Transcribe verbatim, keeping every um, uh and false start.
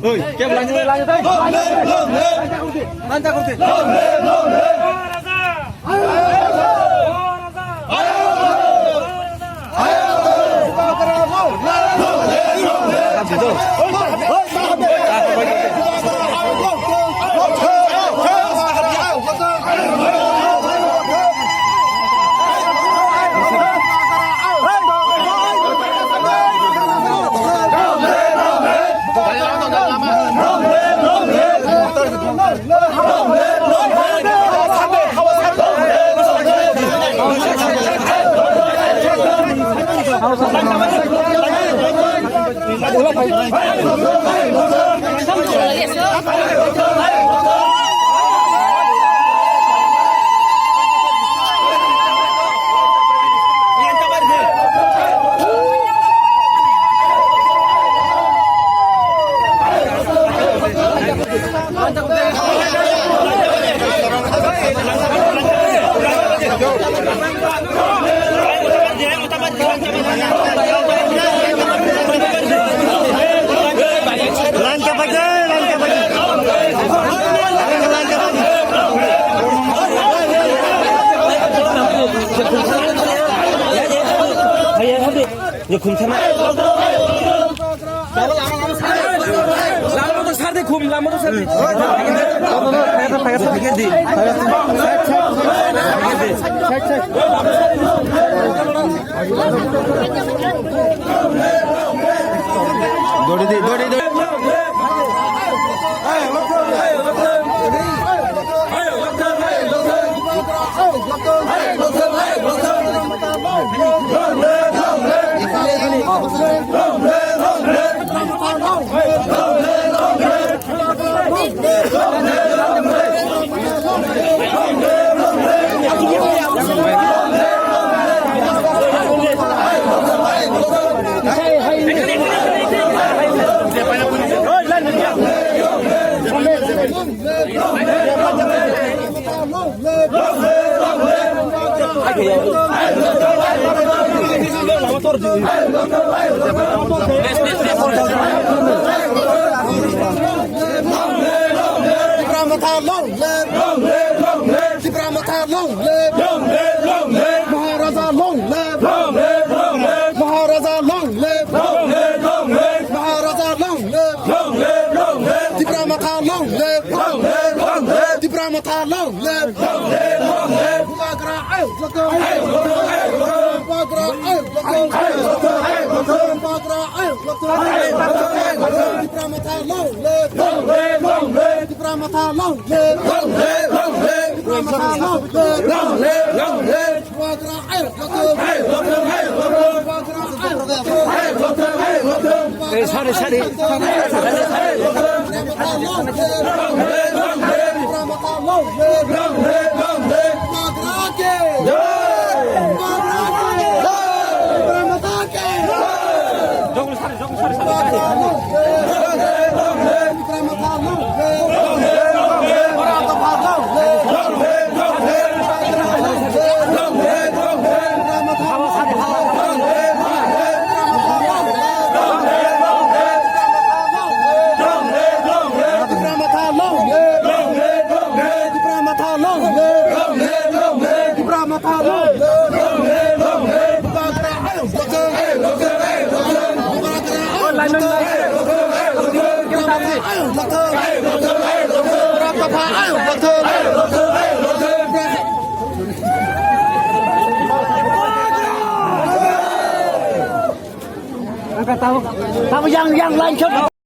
Oi, kep lanjut, lanjut, oi. Lanjut, lanjut. Lama tu sar de khum, lama tu sar de. Dori di, dori di. Tipra Motha long live! Long live, long live! Tipra Motha long live! Long live, long live! Maharaja long live! Long live, long live! Maharaja long live! Long live, long live! Long live, long live! Tipra Motha long live! Long live, long live! Tipra Motha long live! Long live, long live! Bubagra ayuk joto! Ayuk joto, ayuk joto! Bubagra ayuk joto! Ayuk joto, ayuk joto! Bubagra ayuk joto! Ayuk joto, ayuk joto! Tipra Motha long live! Long live, long live! Tipra Motha long live! Long live, long live! Tipra Motha long live! Long live, long live! Bubagra ayuk joto! Ayuk joto, ayuk joto! Bubagra ayuk joto! Ayuk joto, ayuk joto! Eh, sorry, sorry. Tipra Motha long live! Long live, long live! Tipra Motha long live! Long live, long live! Tipra Motha long live! Long live, long live! Bubagra ayuk joto! Ayuk joto! Ayuk joto! Bubagra ayuk joto! Ayuk joto! Ayuk joto! Tipra Motha ayuk joto! Ayuk joto! Ayuk joto! Tipra Motha ayuk joto! Ayuk joto! Ayuk joto! Tamo, tamo yang, yang lain.